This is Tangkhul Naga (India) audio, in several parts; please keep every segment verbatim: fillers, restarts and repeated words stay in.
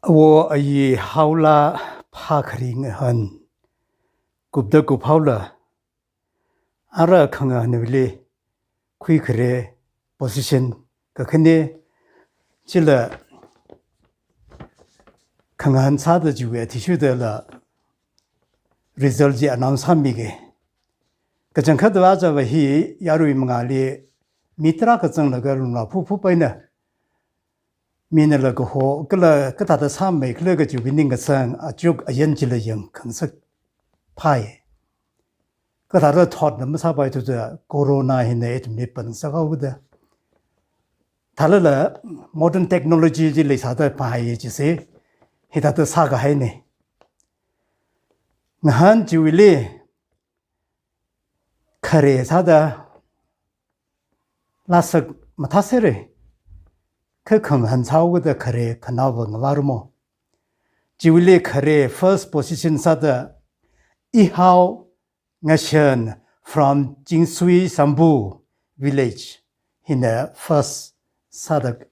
Wo ayi haola phākhari ngahān kupda kuphaola, ara khangahānwuili khuikhare position kakhane, chila khangahān sāda chiwui athishurda la result chi announce sāmige. Kachangkhatva chava hi yarui mangāli mi tarākha zanglaga lunglā phuphup eina, minala kaho kala kathāda sāmeikhala kajiwui ningkachāng achuk ayan chila yangkhangasak phāi. Kathāda thotna masāpaithuda corona hina ithumli pansakhaoda, thālala modern technology chi leisāda phāi chise, hithāda sākahaine. Ngahān chiwuili khare sāda lāsak mathāsere, kha khangahān sāhaoda khare khanaowa ngavārumo. Chiwuili khare first position sāda Ihao Ngashan from Chingsui Sambu village hina first sāda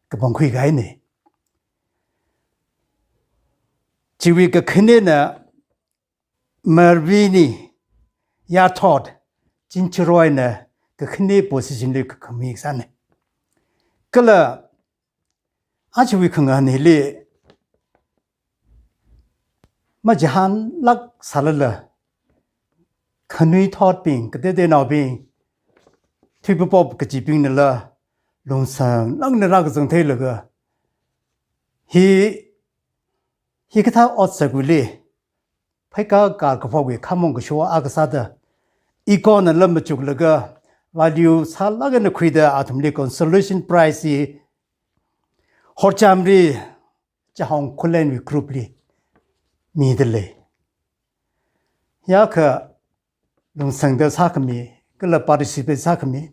kapangkhui kahaine. Chiwui kakhanena Marvini Yathot Chinchiroina kakhane position li kakhami sāne. Kala ajawui khangahān hili majahānlāk sālala, khanuithotbing, kateitenaobing, thuipapop kajibingnala lungsanglākna rākazang theilaga, hi, hikathā otsakwuili pheikar karkaphok wui khamong kasho akha sāda, ikonala machuklaga value sālāk eina khuida athumli consolation prize hi horchamri Chahong Khullenwui group li midalei. Yākha lungsangda sākhami, kala participate sākhami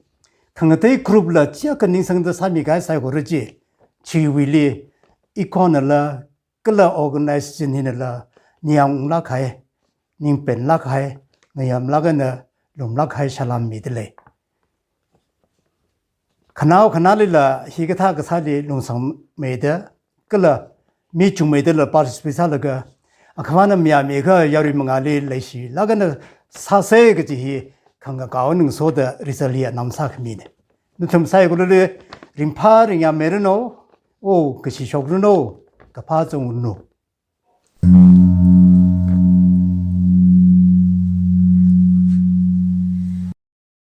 khangatei group la chiyākha ningsangda sāmikahai saikora chi, chiwuili ikonala kala organization hinala ningyānglāk kahai, ningpenlāk kahai, ngayamlāk eina lumlāk kahai salām midalei. Khanao khanālila hikathā kasāli lungsangmeida, kala mi chungmeidala participate sālaga, akhavana mayāmiakha yarui mangāli leishilāk eina sāsei kaji hi khangakao ningsoda result hi announce sākhamine. Nathum saikorali ringphā ringyāmeiranu, o, kashishokranu, kaphā chungranu.